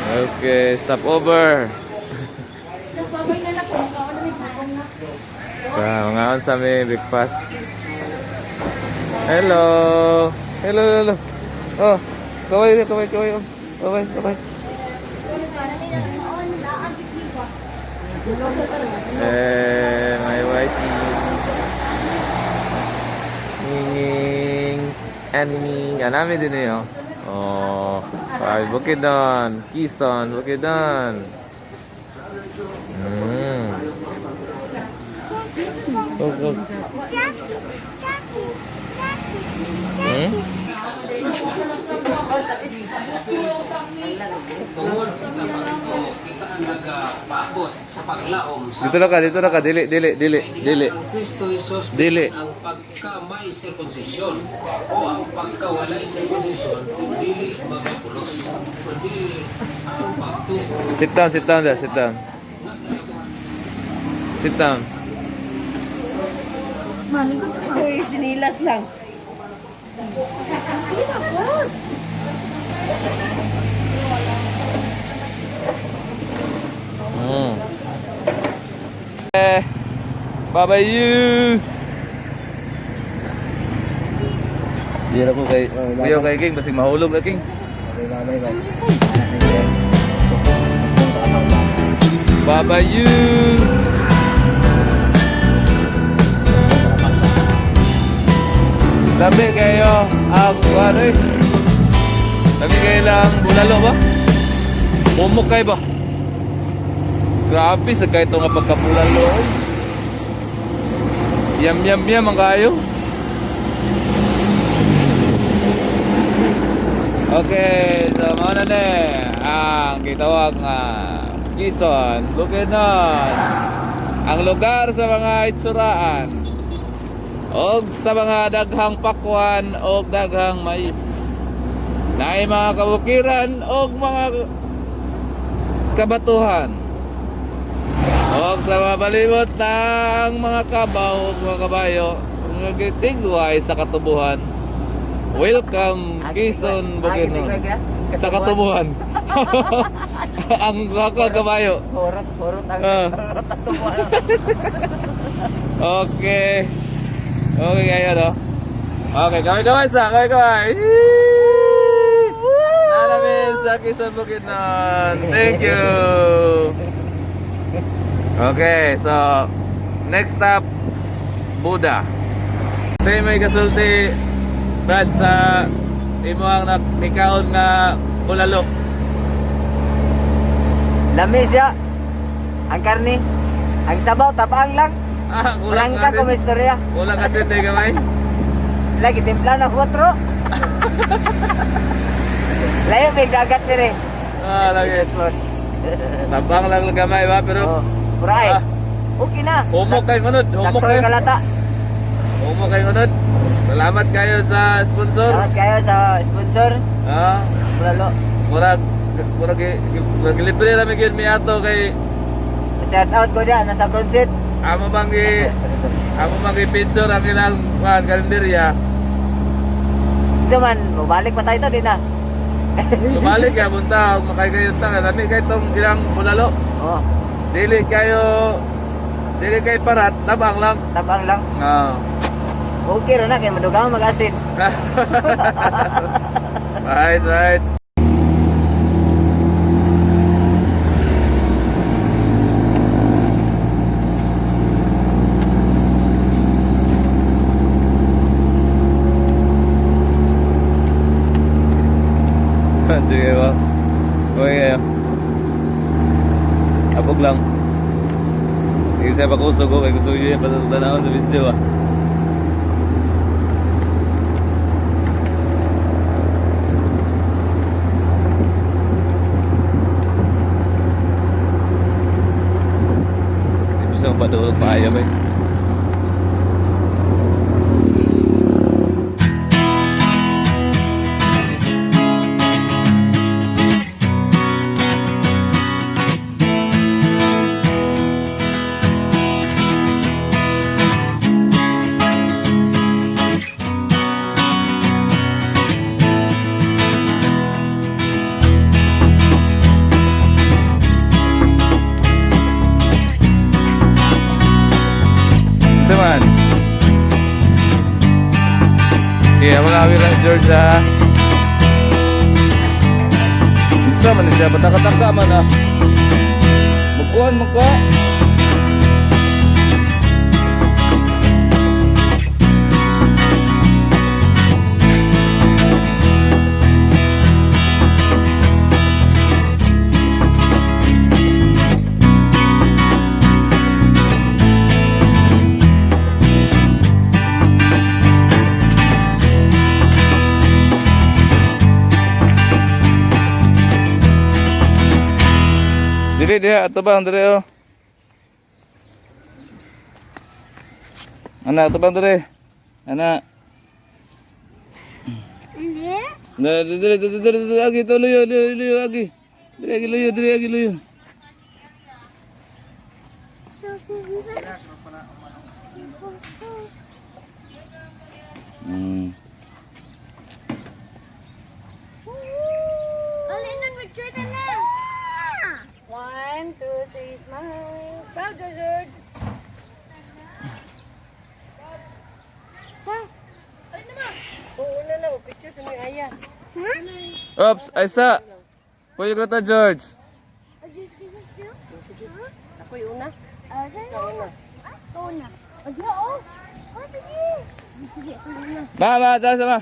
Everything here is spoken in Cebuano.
Okay, stop over. Nagbabay na lang kung kaon na may gutom na. Sa mga sa may breakfast. Hello. Hello, hello. Oh, kaway, kaway, kaway. Oh. Kaway, kaway. Eh, my wifey. Ninging. Aning. Anami din eh, oh. Oh, ay, Bukidnon. Quezon, Bukidnon. Go, go. Tungod sa pagtuo, kita ang nagapaabot sa paglaom sa Dito na ka, dito na ka. Dili, dili, dili, dili. Ang Kristo Jesus Dili. Ang pagka may sirkunsisyon o ang pagkawalay sirkunsisyon dili magapulos kundi ang pagtuo. Sit down there, sit down. Sit down. Uy, sinilas lang. Sino po? Eh, bye-bye you. Di na ko kay Kuya kay King, basig mahulog na King. Bye-bye you. Labi kayo ang ano eh. Labi kayo lang bulalo ba? Mumok kayo ba? Grabe sa kahit nga pagkabulalo. Oy. Yam yam yam ang kayo. Okay, so mao na ni ang gitawag nga Quezon, Bukidnon. Ang lugar sa mga itsuraan og sa mga daghang pakwan og daghang mais. Naay mga kabukiran og mga kabatuhan. Og sa mga palibot ng mga kabaw ug mga kabayo, mga gitigway sa katubuhan. Welcome Quezon, Bukidnon. Sa katubuhan. Ang mga kabayo. Horot, horot ang Ah. horot ang tubuhan. Okay. Okay kayo, no? Okay, kaway kaway sa, kaway kaway. Nalamin sa Quezon Bukidnon. Thank you. Okay, so next stop, Buda. Say may kasulti, Brad, sa imo ang nikaon nga bulalo. Lamis ya. Ang karne. Ang sabaw tapaang lang. Ah, kulang Walang ka asin. kung istorya. Kulang asin day gamay. Lagi timpla na 4. Layo may dagat dire. Ah, lagi. Tabang lang gamay ba pero Oh, kuray. Ah. Okay na. Humok kayo ngunod, humok Sakto kayo. yung kalata. Humok kayo ngunod. Salamat kayo sa sponsor. Salamat kayo sa sponsor. Ah, Bulalo. murag murag murag libre ra mi gyud mi ato kay Shout out ko diyan nasa front seat. Amo bang gi picture ang ilang kuan kalendarya. Ito man, mabalik pa tayo to din na. Lumalik ka punta og makay kayo ta lami kay tong ilang bulalo. Oh, Dili kay parat, tabang lang. tabang lang. Ah. Okay ra na kay madugang mag-asin. Right. Sige ba? Okay kayo. Abog lang. Sige siya pakusog ko kay gusto ko yun patatanaw sa video ah. Hindi mo siya mapadulog pa ayaw ba eh. Sige, mga awira George ha. Unsa man ni siya, pataka-taka man ah. Magkuhan, magkuha. Dili diha ato ba dire oh. Ana ato ba dire? Ana. Hindi? Na dire dire dire dire agi to luyo luyo luyo agi. Dire agi luyo dire agi luyo. Alin picture ka na. One, two, three, smile. Smile, George. Oo na lang, picture sa mga aya. Oops, Aisa. Puyo ta George. Ako yung una. Ikaw na. Ano oh? Oh, sige. Sige, ako na. Ma, ma, tara sama.